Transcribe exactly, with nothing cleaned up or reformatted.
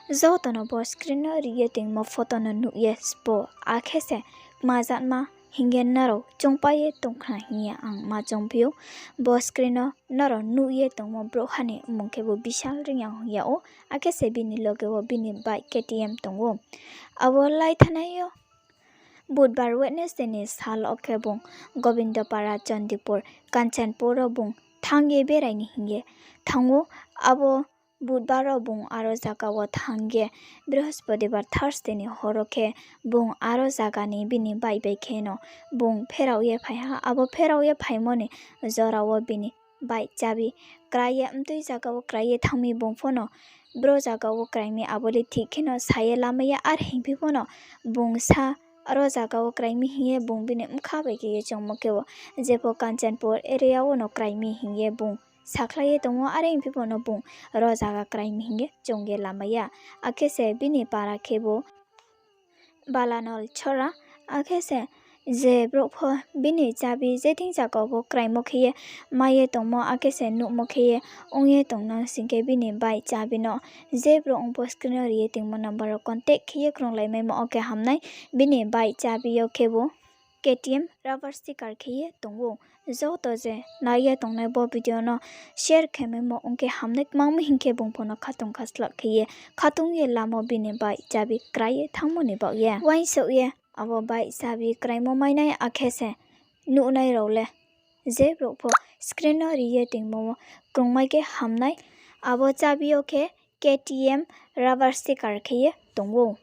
Joto no bo screen no ri ye tongmo photo no nuh ye sbo, akhe se kmajatma hing ye nrao choungpai ye tong khna hing ye ang ma choungphi ou. Bo screen no nrao nuh ye tongmo brouhha ni mmung khebu Bishal Reang hing yag ou, akhe se bini loge wo bini bike K T M tong ou. Abo lai thanai yo Budbar Wednesday ni sal wo khe bung Gobindopara, Chandipur, Kanchanpur wo bung thanng ye berai ni hing ye thanng ou. Abo Budbar wo bung aro zaga wo thanng ye Brihospodibar, Thursday ni hor wo khe bung aro zaga ni bini bike bai khe no bung pherao ye phai ha. Abo pherao ye phaimo ni jora wo bini bike chabi krai ye mtui zaga wo krai ye thanng mi bung pho no, bro zaga wo krai mi abo le thik khe no sa ye lamai ya, are hingphi pho no bung sa aro zaga wo krai mi hing ye bung bini bkha bai khe ye choungmo khe wo, jepho Kanchanpur area wo no krai mi hing ye bung sakhlai ye tong ou, are hingphi pho no bung ro zaga krai mi hing ye choung ye lamai ya. Akhe se bini para khebu Balanol Chhara, akhe se je brouh pho bini chabi je thing zaga wo kraimo khe ye mai ye tongmo, akhe se nuhmo khe ye ong ye tongnang sing khe bini bike chabi no je brouh ong pho screen no ri ye tongmo number wo contact khe ye krunglaimaimo, o khe hamnai. Bini bike chabi yo khebu K T M rubber sticker khe ye tong ou. Joto je nai ye tongnai bo video no share khe maimo ong khe hamnai, tma hing khe bung pho no khatung khaslak khe ye khatung ye lamo bini bike chabi krai ye thanngmo ni baoh ye. Uaingsouh ye abo bike chabi kraimo mainai akhe se nuhnai rao le je brouh pho screen no ri ye tongmo wo krungmai khe hamnai. Abo chabi yo khe K T M rubber sticker khe ye tong ou.